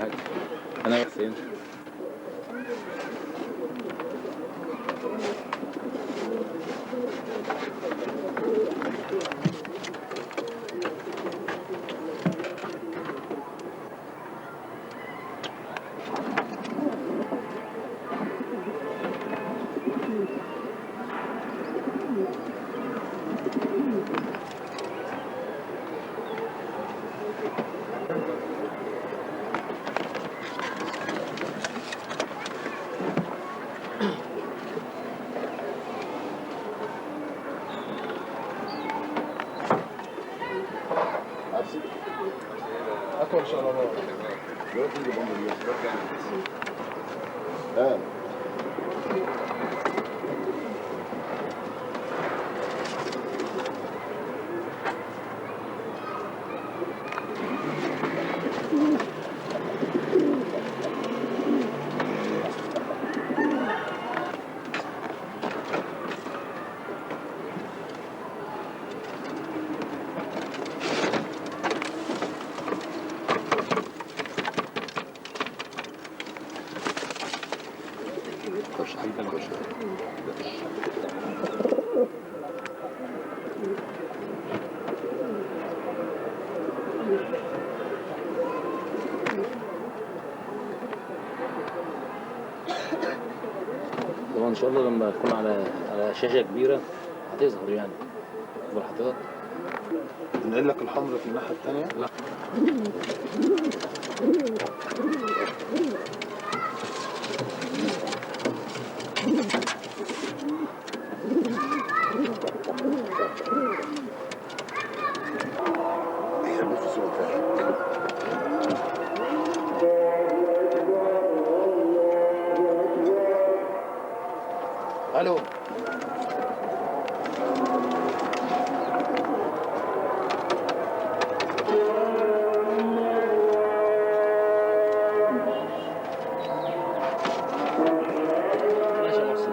الحاج. انا حسين. اطول شرابات. خش خش. طبعا ان شاء الله لما تكون على شاشة كبيرة هتظهر يعني. اكبر حضرتك. ننقل لك الحمرة في الناحية الثانية؟ لا. يخرب في الصورة فعلا. الو. ماشي يا محسن.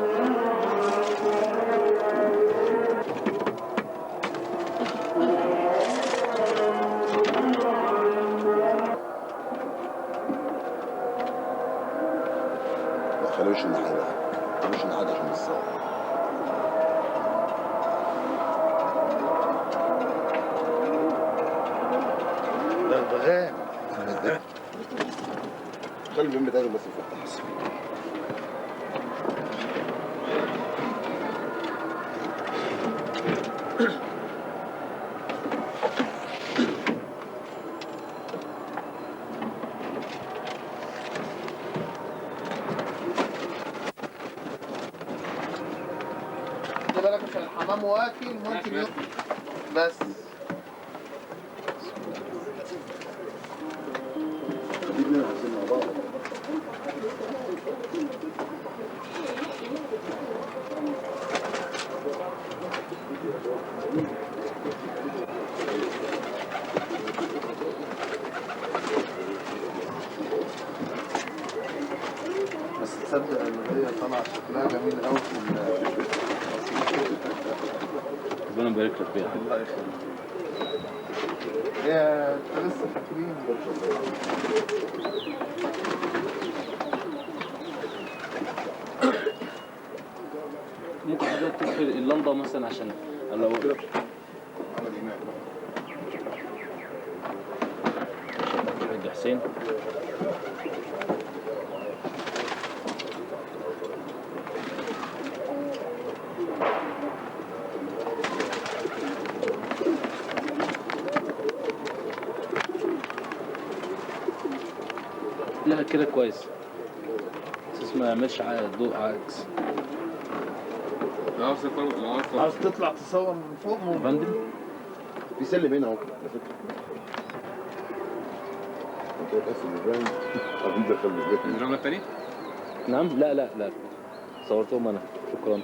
لا خلي وش الناحية ده، خلي وش الناحية ده عشان الصور. ده البغاء. خلي البين بتاعته بس يفتح. خلي بالك عشان الحمام واكل ممكن يقف بس. دي 52 مع بعض. بس تصدق ان هي طالعه شكلها جميل قوي في ربنا يبارك لك فيها. الله يخليك. يا انت لسه فاكرين؟ ممكن حضرتك تدخل اللندا مثلا عشان لو على الإيمان. الحاج حسين. لا كده كويس، بس ما يعملش ضوء عكس. عاوز تطلع تصور من فوق يا ممكن. فندم في سلم هنا اهو على فكرة. انت بس البيبان عايزين ندخل البيبان. الرملة التانية؟ نعم. لا لا لا، صورتهم انا. شكرا.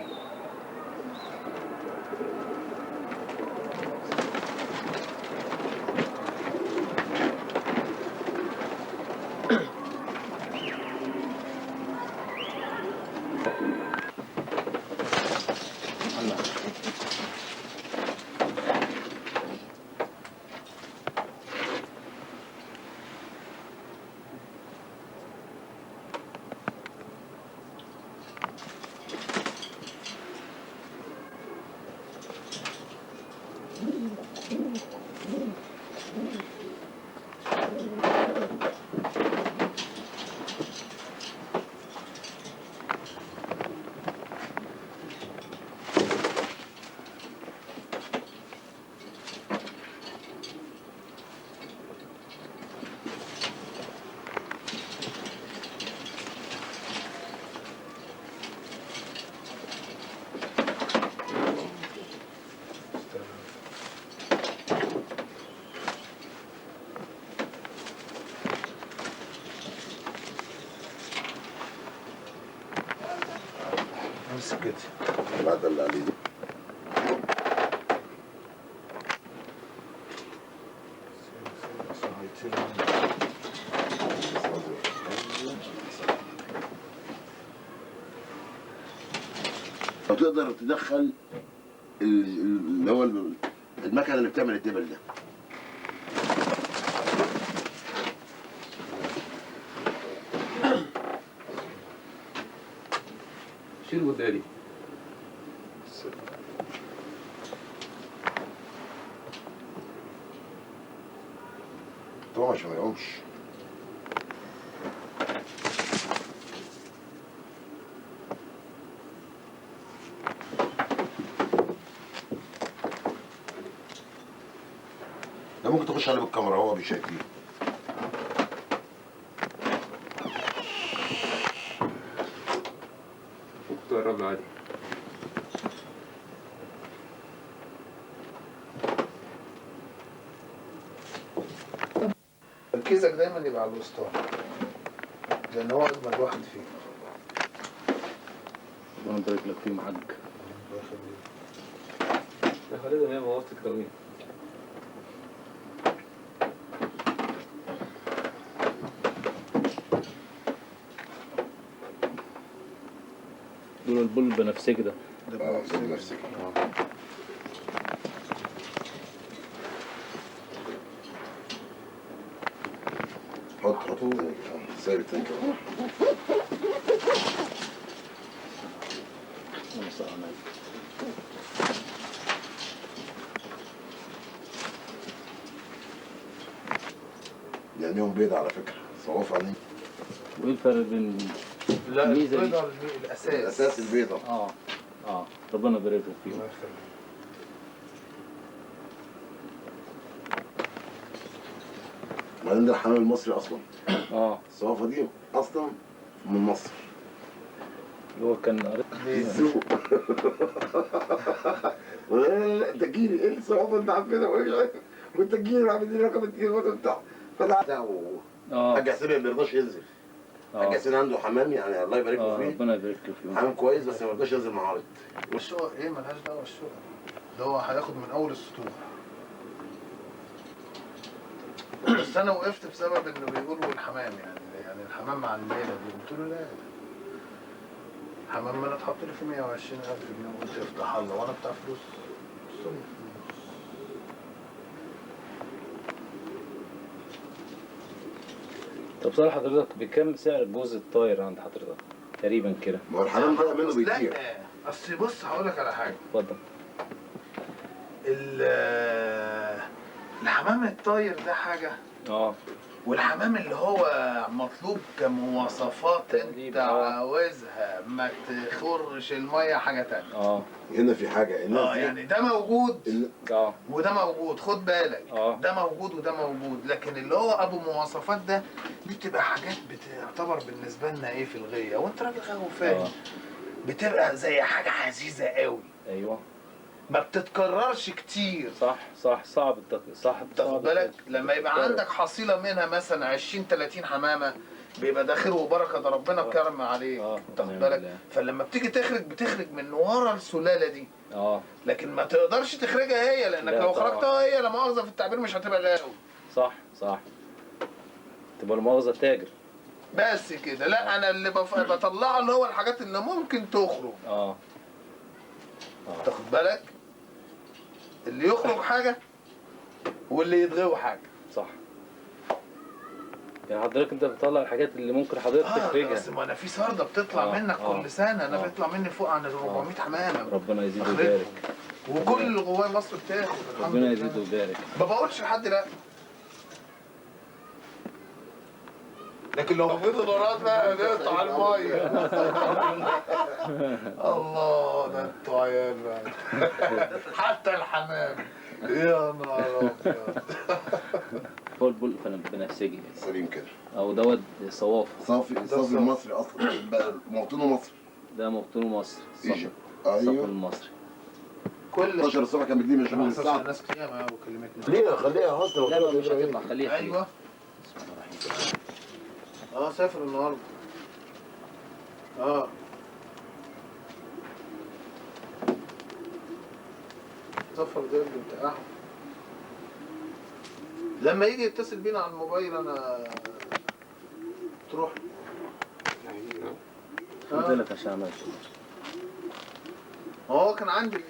سكتي. بعد اللي عليه دي. لو تقدر تدخل اللي هو المكنه اللي بتعمل الدبل ده. شيل الودايه دي. طبعا عشان ما يقومش. ده ممكن تخش عليه بالكاميرا هو مش شايفيه. ممكن تقرب له عادي. تركيزك دايما يبقى على الوسطاني لان هو اجمل واحد فيه. ربنا يبارك لك فيه معاك. الله يخليك. يا خالد انا بوظت الكراميل. دول البول البنفسجي ده. ده بنفسجي. حط حط سايب التاني كمان. دي عينيهم بيضة على فكرة، صواف عينيهم. وايه الفرق بين لا الميزة دي؟ البيضة الأساس. الأساس البيضة. ربنا يبارك لك فيهم. الله يخليك. وبعدين ده الحمام المصري أصلا. الصوافة دي أصلا من مصر. اللي هو كان في السوق. انت جيلي ايه الصعوبة انت عارفينها وانت جيلي عاملين رقم التليفون بتاع فده. حاج حسين ما بيرضاش ينزل. حاج حسين عنده حمام يعني الله يبارك له فيه. ربنا يبارك له فيه. حمام كويس بس ما بيرضاش ينزل معارض. الشقق ايه مالهاش دعوه بالشقق، ده هو هياخد من اول السطوح. بس انا وقفت بسبب انه بيقولوا الحمام يعني الحمام مع الليلة دي، قلت له لا الحمام ما انا اتحط لي فيه 120,000 جنيه وقلت افتح الله وانا بتاع فلوس. طب سؤال حضرتك، بكم سعر الجوز الطاير عند حضرتك تقريبا كده؟ ما هو الحمام طالع منه بيطير. لا اصل بص هقول لك على حاجة. اتفضل. الحمام الطاير ده حاجة، والحمام اللي هو مطلوب كمواصفات انت عاوزها ما تخرش المية حاجة تانية. هنا في حاجة الناس يعني ده موجود وده موجود، خد بالك. ده موجود وده موجود، لكن اللي هو ابو مواصفات ده دي بتبقى حاجات بتعتبر بالنسبة لنا ايه في الغيه، وانت راجل غاوي وفاهم. بتبقى زي حاجة عزيزه قوي. ايوه، ما بتتكررش كتير. صح صح، صعب صح. تاخد بالك لما يبقى عندك حصيله منها مثلا 20 30 حمامه بيبقى ده خير وبركة، ده ربنا كرم عليك. تاخد بالك؟ فلما بتيجي تخرج بتخرج من ورا السلالة دي. لكن ما تقدرش تخرجها هي، لانك لو خرجتها هي لا مؤاخذة في التعبير مش هتبقى غاوي. صح صح، تبقى لا مؤاخذة تاجر بس كده. لا انا اللي بطلعه اللي هو الحاجات اللي ممكن تخرج. تاخد بالك؟ اللي يخرج حاجة واللي يتغوي حاجة. صح. يعني حضرتك انت بتطلع الحاجات اللي ممكن حضرتك تخرجها. بس ما انا في سردة بتطلع منك كل سنة، انا بيطلع مني فوق عن 400 حمامه. ربنا يزيد ويبارك. وكل اللي جواه مصر بتاخد. ربنا يزيد ويبارك. ما بقولش لحد لا، لكن لو في دولارات بقى نقطع المية. الله، ده انتوا عيال بقى. حتى الحمام يا نهار ابيض. هو البول بنفسجي سليم كده، او دوت صواف. صافي صافي المصري اصلا، موطنه مصر. ده موطنه مصر. ايجيبت. ايوه، الصافي المصري. كل 12 الصبح كان بيجيب من شغل الساعة. الناس كتير ما كلمتني. ليه؟ خليها اصلا. لا مش هتطلع، خليها. ايوه. سافر النهارده. الزفر ده اللي بتاعهم. لما يجي يتصل بينا على الموبايل انا تروح. قلت لك عشان عملت. هو كان عندي.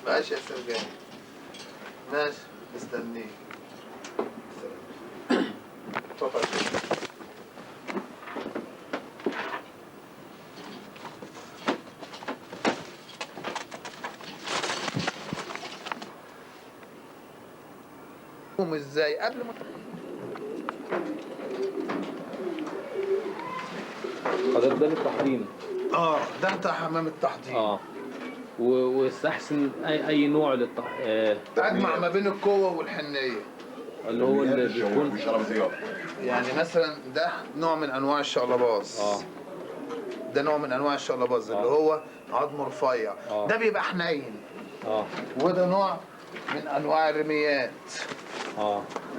ماشي يا سرجاني. ماشي مستنيك. سلام. اتفضل. ازاي قبل ما حضرتك ده للتحضير؟ ده بتاع حمام التحضير. واستحسن اي نوع للتحضير؟ اجمع ما بين القوة والحنيه، اللي هو اللي بيكون يعني مثلا ده نوع من انواع الشقلباز. ده نوع من انواع الشقلباز اللي هو عظمه رفيع. ده بيبقى حنين. وده نوع من انواع الرميات.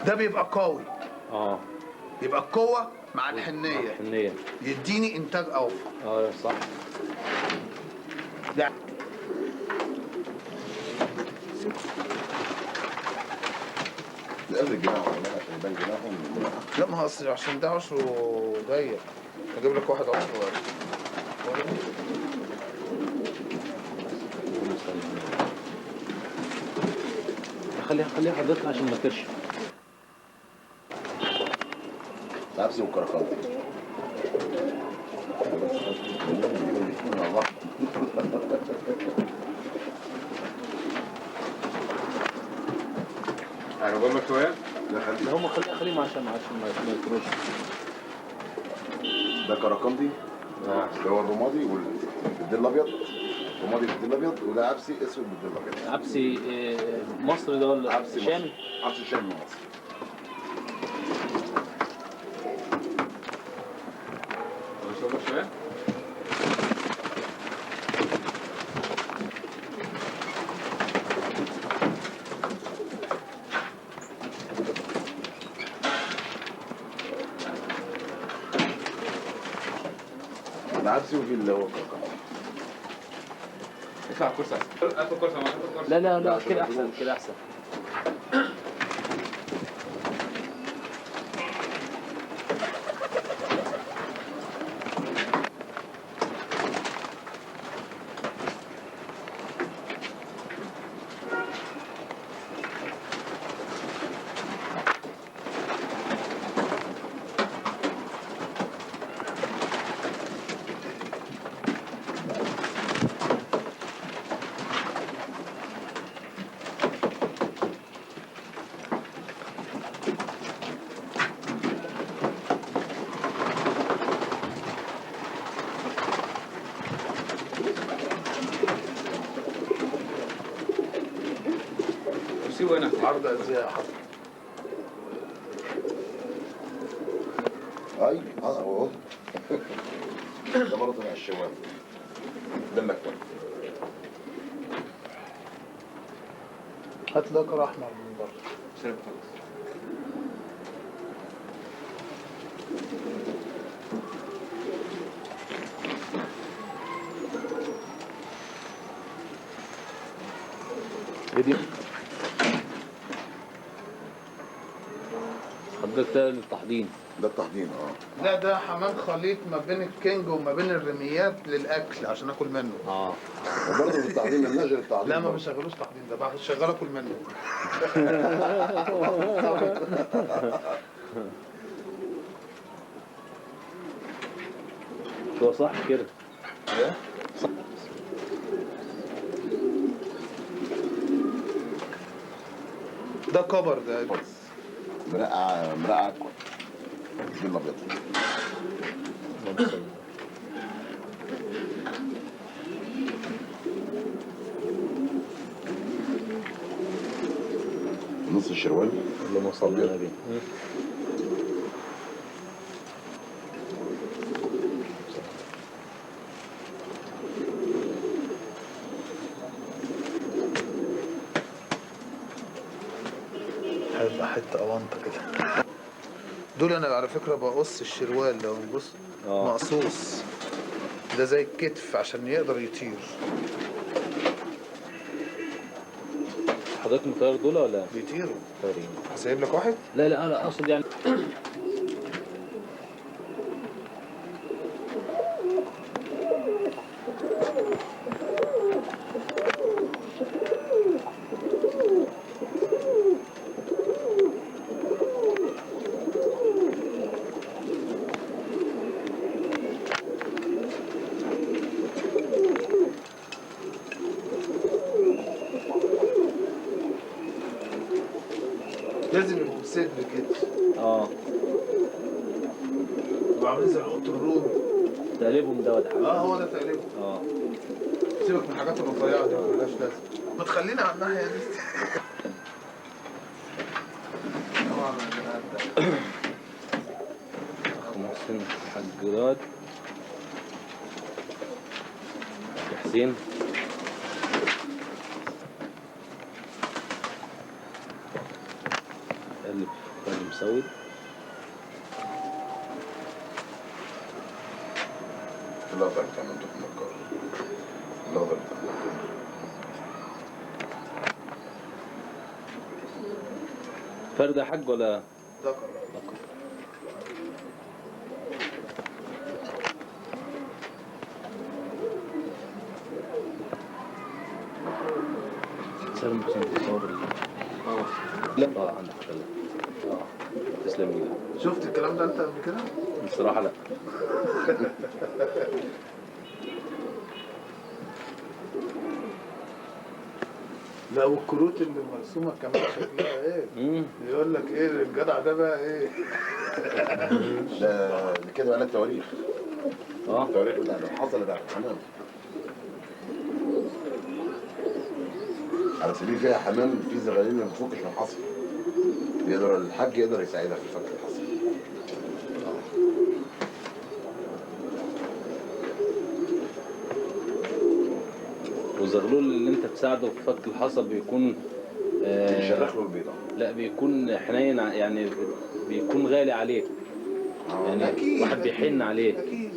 ده بيبقى قوي. يبقى القوة مع الحنية. يديني إنتاج أوفر. صح. ده قبل الجناح والله عشان يبان جناحهم. لا ما هو أصل عشان ده عشرة ضيق. أجيب لك واحد عشرة ضيق. خليها حضرتك عشان ما تطيرش. عبسي والكركندي. هجيبهم لك شوية؟ لا هم خليهم عشان ما يطيروش. ده كركندي اللي هو الرمادي والديل الابيض، رمادي بالديل الابيض، وده عبسي اسود بالديل الابيض. عبسي مصري ده ولا عبسي شامي؟ عبسي شامي مصري. شوية؟ العبسي وفي اللي هو الكركندي. اطلع الكرسي احسن. اخد كرسي معاك. لا لا لا كده احسن، كده احسن. سيبه هنا. عرض ازياء حضرتك. ايوه اهو ده برضه مع الشوال ده المكوى. هات لك احمر من بره. شرب خلاص. فيديو حضرتك ده للتحضين؟ ده التحضين. لا ده حمام خليط ما بين الكينج وما بين الرميات للاكل عشان اكل منه. وبرضه في التحضين مالناش غير التحضين. لا ما بشغلوش تحضين، ده بشغل اكل منه. هو صح كده؟ ايه؟ صح. ده كبر ده. مرقع مرقع بالابيض. نص الشروال. اللهم صل على النبي. هيبقى حتة اونطه كده. دول انا على فكرة بقص الشروال لو نبص مقصوص، ده زي الكتف عشان يقدر يطير. حضرتك مطير دول ولا؟ بيطيروا. طيارين. هسيب لك واحد؟ لا لا لا اقصد يعني. لازم يبقوا بصدر كده. يبقوا عاملين زي القط الرومي. تقليبهم دوت. هو ده تقليبهم. سيبك من الحاجات الرفيعة دي مالهاش لازمه. ما تخلينا على الناحية دي. طبعا اخ محسن، حاج راد، حاج حسين. قلب قلب مسود. الأخضر بتاع ممدوح مكار. الأخضر بتاع مكار. فرد يا حاج ولا؟ ذكر. ذكر. سلام محسن تصور لا عندك شغل. تسلم ايدك. شفت الكلام ده انت قبل كده؟ بصراحة لا. لا والكروت اللي مرسومه كمان شكلها ايه؟ يقول لك ايه الجدع ده بقى ايه؟ ده كده بقى التواريخ. التواريخ بتاع اللي حصل بتاع الحمام. على سبيل فيها حمام في زغالين ما بتفكش من الحصر. يقدر الحاج يقدر يساعدها في فك الحصر. والزغلول اللي انت تساعده في فك الحصى بيكون بيشرخ له البيضة. لا بيكون حنين يعني، بيكون غالي عليه. يعني أكيد واحد بيحن عليه. اكيد.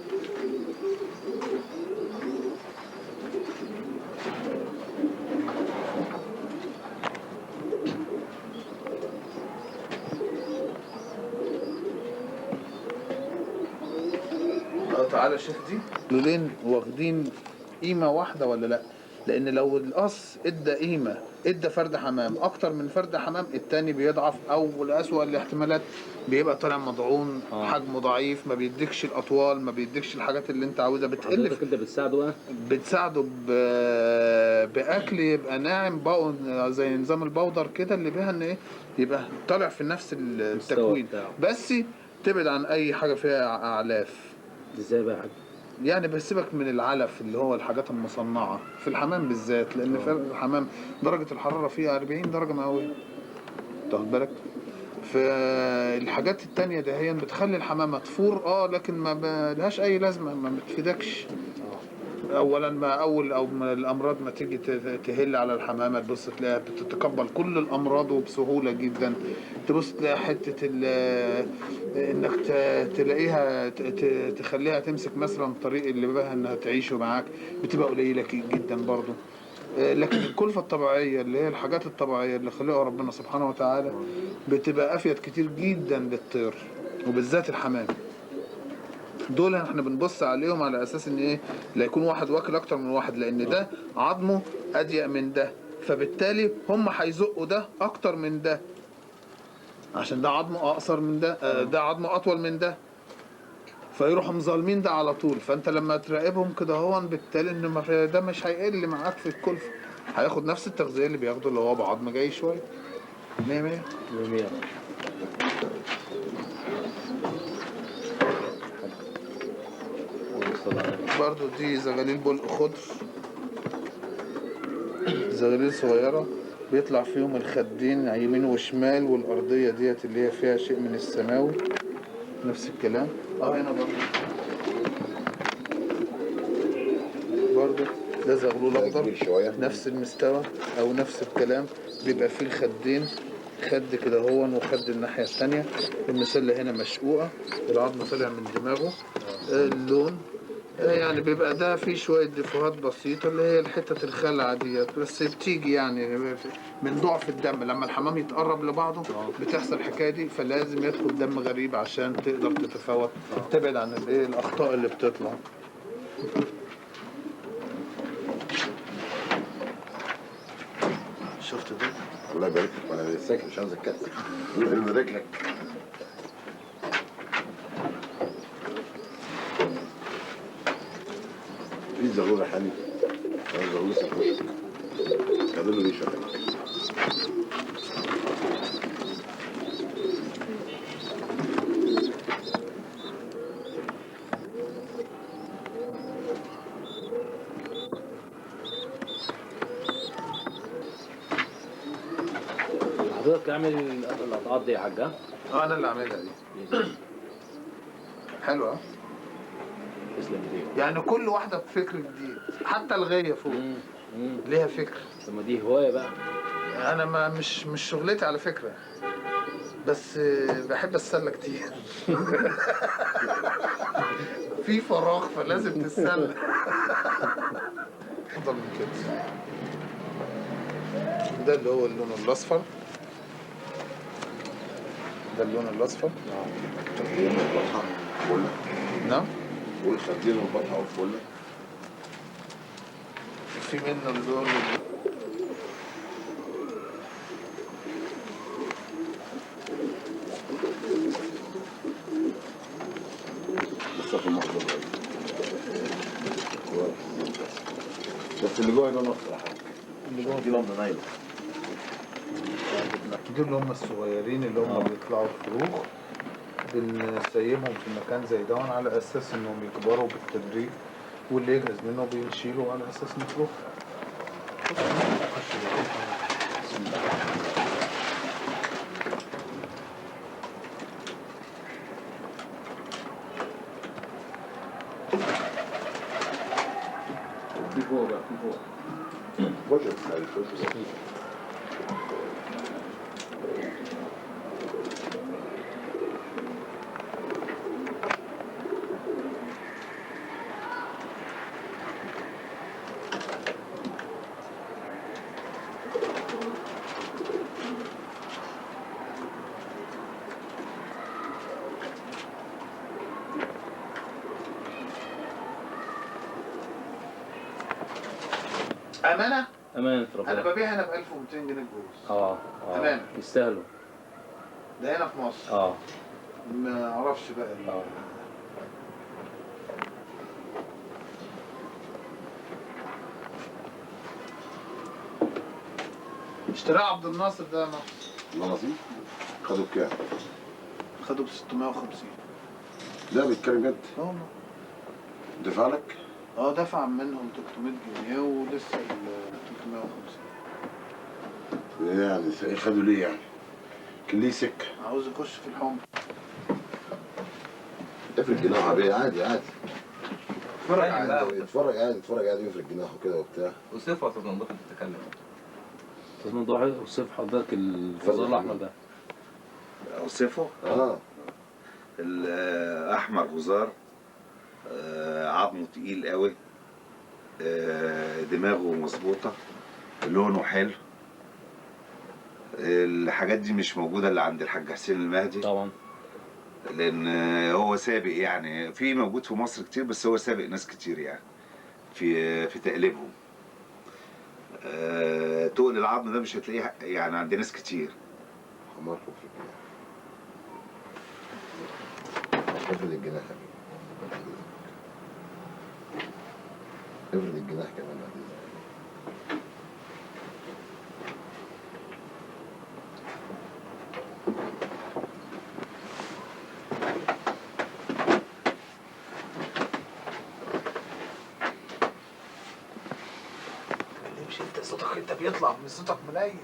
تعالى شوف دي لولين واخدين قيمة واحدة ولا لا؟ لان لو القص ادى قيمة، ادى فرد حمام اكتر من فرد حمام، التاني بيضعف، او الاسوأ الاحتمالات بيبقى طالع مضعون، حجمه ضعيف، ما بيديكش الاطوال، ما بيديكش الحاجات اللي انت عاوزها، بتقل. حضرتك انت بتساعده بقى؟ بتساعده باكل يبقى ناعم بقى، زي نظام البودر كده اللي بيها ان ايه، يبقى طالع في نفس التكوين، بس تبعد عن اي حاجة فيها اعلاف. ازاي بقى يا حاج؟ يعني بسيبك من العلف اللي هو الحاجات المصنعة في الحمام بالذات، لان في الحمام درجه الحرارة فيها 40 درجه مئوية. تاخد بالك؟ فالحاجات التانية ده هي بتخلي الحمامة تفور، لكن ما لهاش اي لازمه، ما بتفيدكش. اولا ما اول او ما الامراض ما تيجي تهل على الحمامة، تبص تلاقيها بتتقبل كل الامراض وبسهوله جدا. تبص تلاقي حتة انك تلاقيها تخليها تمسك مثلا طريق اللي بها انها تعيشه معاك، بتبقى قليله جدا برضو. لكن الكلفة الطبيعية اللي هي الحاجات الطبيعية اللي خلقها ربنا سبحانه وتعالى بتبقى افيد كتير جدا للطير، وبالذات الحمام. دول احنا بنبص عليهم على اساس ان ايه، لا يكون واحد واكل اكتر من واحد، لان ده عظمه اضيق من ده، فبالتالي هم هيزقوا ده اكتر من ده، عشان ده عظمه اقصر من ده، ده عظمه اطول من ده، فيروحوا مظالمين ده على طول. فانت لما تراقبهم كده هون، بالتالي ان ده مش هيقل معاك في الكلفة، هياخد نفس التغذية اللي بياخده اللي هو بعظم جاي شوية. 100 100 100. برضو دي زغاليل بلق خضر، زغاليل صغيرة بيطلع فيهم الخدين يمين وشمال، والأرضية ديت اللي هي فيها شيء من السماوي نفس الكلام. هنا برضو ده زغلول أخضر نفس المستوى أو نفس الكلام، بيبقى فيه الخدين، خد كده هون وخد الناحية التانية. المسلة هنا مشقوقة، العظم طلع من دماغه، اللون يعني بيبقى ده فيه شوية ديفوهات بسيطة اللي هي الحتة الخلعة ديت، بس بتيجي يعني من ضعف الدم لما الحمام يتقرب لبعضه بتحصل الحكاية دي، فلازم يدخل دم غريب عشان تقدر تتفاوت، تبعد عن الايه الأخطاء اللي بتطلع. شفت ده؟ الله يبارك لك، وانا ساكت مش عاوز اتكلم. الله يبارك لك. في زغلول يا حبيبي، زغلول لسه في وشك. خدوا له ريشه. حضرتك عامل القطعات دي يا حاجة؟ انا اللي عاملها دي. حلوة. تسلم ايديك. يعني كل واحدة بفكر جديد، حتى الغاية فوق ليها فكر. طب ما دي هواية بقى. انا ما مش شغلتي على فكرة، بس بحب اتسلى كتير. في فراغ فلازم تتسلى. افضل من كده. ده اللي هو اللون الاصفر. ده اللون الاصفر. نعم. والخدين والبطحه والفله. في منه اللون لسه في المحضر بس اللي جوه لون اصفر يا حاج. اللي جوه دي لون نايلون. دول اللي هم الصغيرين اللي هم بيطلعوا فروخ، بنسيبهم في مكان زي ده على اساس انهم يكبروا بالتدريج، واللي يجهز منه بنشيله على اساس انه فروخ. في فوق بقى، في فوق. وجه. أمانة؟ أمانة ربنا. أنا ببيع هنا ب 1200 جنيه الجوز. أمانة. يستاهلوا. ده هنا في مصر. ما أعرفش بقى. اشتراه عبد الناصر ده يا محسن. والله العظيم؟ خدوا بكام؟ خدوا ب 650. لا بيتكلم جد؟ والله. دفع لك؟ دفع منهم 300 جنيه ولسه ال 350. يعني خدوا ليه يعني؟ كان ليه سكة؟ عاوز يخش في الحمر. افرد جناحه بيه عادي عادي. اتفرج عادي اتفرج عادي اتفرج عادي وافرد جناحه كده وبتاع. وصفه يا استاذ ممدوح انت بتتكلم. استاذ ممدوح وصف حضرتك الفازار الاحمر ده. اوصفه؟ الاحمر غزار، عظمه تقيل قوي، دماغه مظبوطة، لونه حلو. الحاجات دي مش موجودة اللي عند الحاج حسين المهدي طبعا، لان هو سابق يعني، في موجود في مصر كتير بس هو سابق ناس كتير يعني في تقليبهم. تقل العظم ده مش هتلاقيه يعني عند ناس كتير. حمار في الجناح. افرد الجناح يا حبيبي. افرد الجناح كمان بعد اذنك. ما تتكلمش انت، صوتك انت بيطلع من صوتك منيل.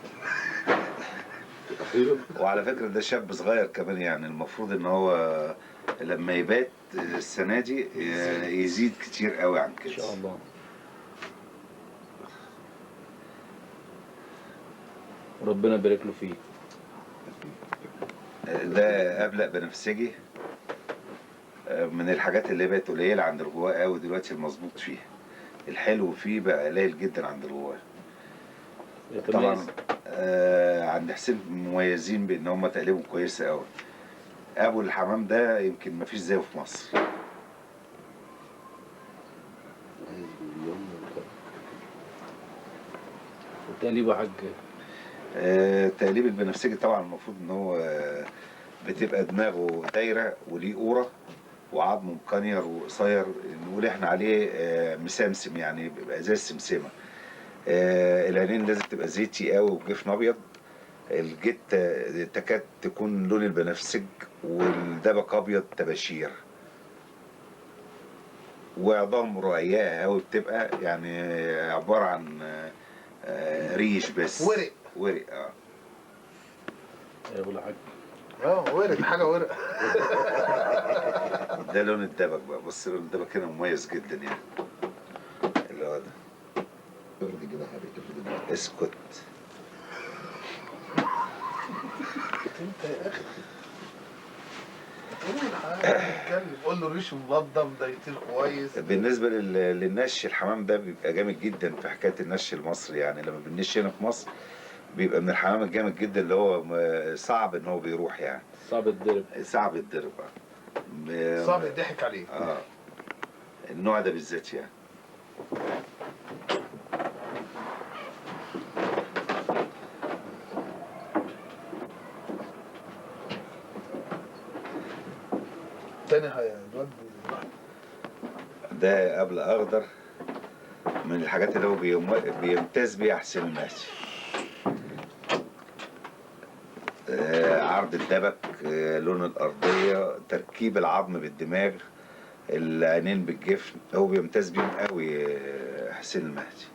وعلى فكرة ده شاب صغير كمان، يعني المفروض ان هو لما يبات السنة دي يزيد كتير قوي عن كده ان شاء الله. ربنا يبارك له فيه. ده أبلق بنفسجي، من الحاجات اللي بقت قليله عند الغواء قوي دلوقتي، المظبوط فيها الحلو فيه بقى قليل جدا عند الغواء. طبعا عند حسين مميزين بان هم تقليبهم كويسة قوي. ابو الحمام ده يمكن مفيش زيه في مصر. التقليب يا حاج؟ التقليب البنفسجي طبعا المفروض ان هو بتبقى دماغه دايرة وليه قوره وعظمه مكنير وقصير، نقول احنا عليه مسمسم، يعني بيبقى زي السمسمه. العينين لازم تبقى زيتي قوي وجفن ابيض، الجت تكاد تكون لون البنفسج، والدبق ابيض تباشير، وعظام رقيقه قوي بتبقى يعني عبارة عن ريش بس، ورق ورق. يا ابو الحاج ورق، حاجة ورق. ده لون الدبك بقى، بص لون الدبك هنا مميز جدا يعني، اللي هو ده. افرد الجناح يا بيه، افرد الجناح. اسكت انت يا اخي، قول حاجة، اتكلم، قول له ريشه ملضم ده يطير كويس. بالنسبة للنش، الحمام ده بيبقى جامد جدا في حكاية النش المصري، يعني لما بننش هنا في مصر بيبقى من الحمام الجامد جدا اللي هو صعب ان هو بيروح يعني. صعب الضرب. صعب الضرب. صعب يضحك عليه. النوع ده بالذات يعني. تاني الواد ده قبل اخضر، من الحاجات اللي هو بيمتاز بيها حسين المهدي. عرض الدبك، لون الارضية، تركيب العظم بالدماغ، العينين بالجفن، هو بيمتاز بيهم قوي حسين المهدي.